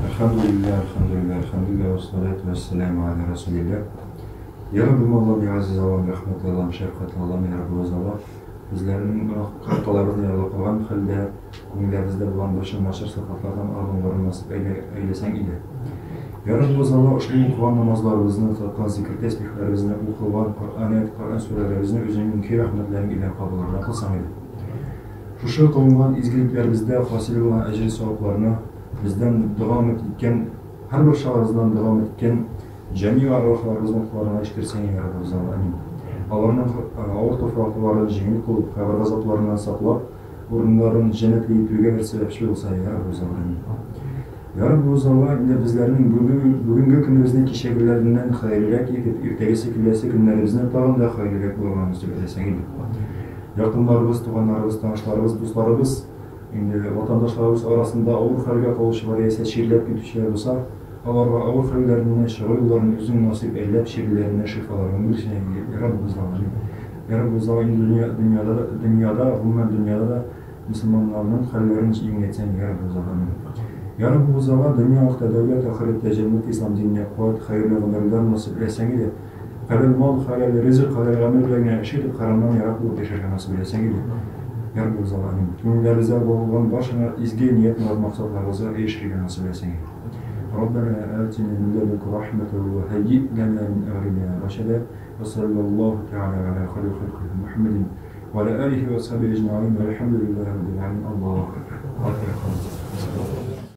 Әлхәмдүлилләһ, әлхәмдүлилләһ, әлхәмдүлилләһ, вәссалату вәссәламу аля расулилләһ. Я Раббым Аллам, я Азиз Аллам, рәхмәтле Аллам, шәфкатьле Аллам, я Раббыбыз Аллаһ, безләрнең гөнаһ-хаталарыбызны ярлыкаган хәлдә, күңелләребездә булган барча начар сыйфатлардан арынуларын насыйп әйләсәң иде. Я Раббыбыз Аллаһ, ошбу укыган намазларыбызны, тоткан зикер-тәсбихләребезне, укылган Коръән аят, Коръән сүрәләребезне үзеңнең киң рәхмәтләрең илә кабуллардан кылсаң иде. Шушы кылынган изгелекләребездә хасил булган әҗер-савапларны бездән дога өмет иткән, һәрбер чагыбыздан дога өмет иткән җәмигъ әрвахларыбызның рухларына ирештерсәң, йа Раббыбыз Алла, амин. Аларның авыр туфракларын җиңел кылып, кабер газапларыннан саклап, урыннарын җәннәтле итүгә бер сәбәпче булса, йа Раббыбыз Алла, амин. Йа Раббыбыз Алла, инде безләрнең бүгенге көнебезне кичәгеләреннән хәерлерәк итеп, иртәгесе киләсе көннәребезне тагын да хәерлерәк булырга насыйп әйләсәң иде. Якыннарыбыз, туганнарыбыз, танышларыбыз, дусларыбыз, инде ватандашларыбыз арасында авыр хәлгә калучылар яисә чирләп китүчеләр булса, аларга авыр хәлләреннән чыгу юлларын үзең насыйп әйләп, чирләренә шифаларын бирсен, йа Раббыбыз Алла. Йа Раббыбыз Алла, инде дөньяда, дөньяда, гомумән дөньяда да Мөселманнарның хәлләрен җиңеләйтсәң, йа Раббыбыз Алла, амин. Йа Раббыбыз Алла, дөнья ахта дәүләт, ахирәттә җәннәт, ислам диненә куәт, хәерле гомерләр насыйп әйләсәң иде. Хәләл мал, хәләл ризык, хәләл гамәл белән генә эш итеп, хәрамнан ерак булып яшәргә насыйп әйләсәң иде. Йа Раббыбыз Алла, амин. Күңелләребездә булган барча изге ният-морад максатларыбызга ирешергә насыйп әйләсәң иде. Раббана атина мин ләдүнкә рахмәтә вә һәййи ләнә мин әмрина рашада. Ва саллаллаһу тәгалә галә хайри халкиһи Мухаммадин وعلى آله وأصحابه أجمعين والحمد لله رب العالمين. الله أكبر.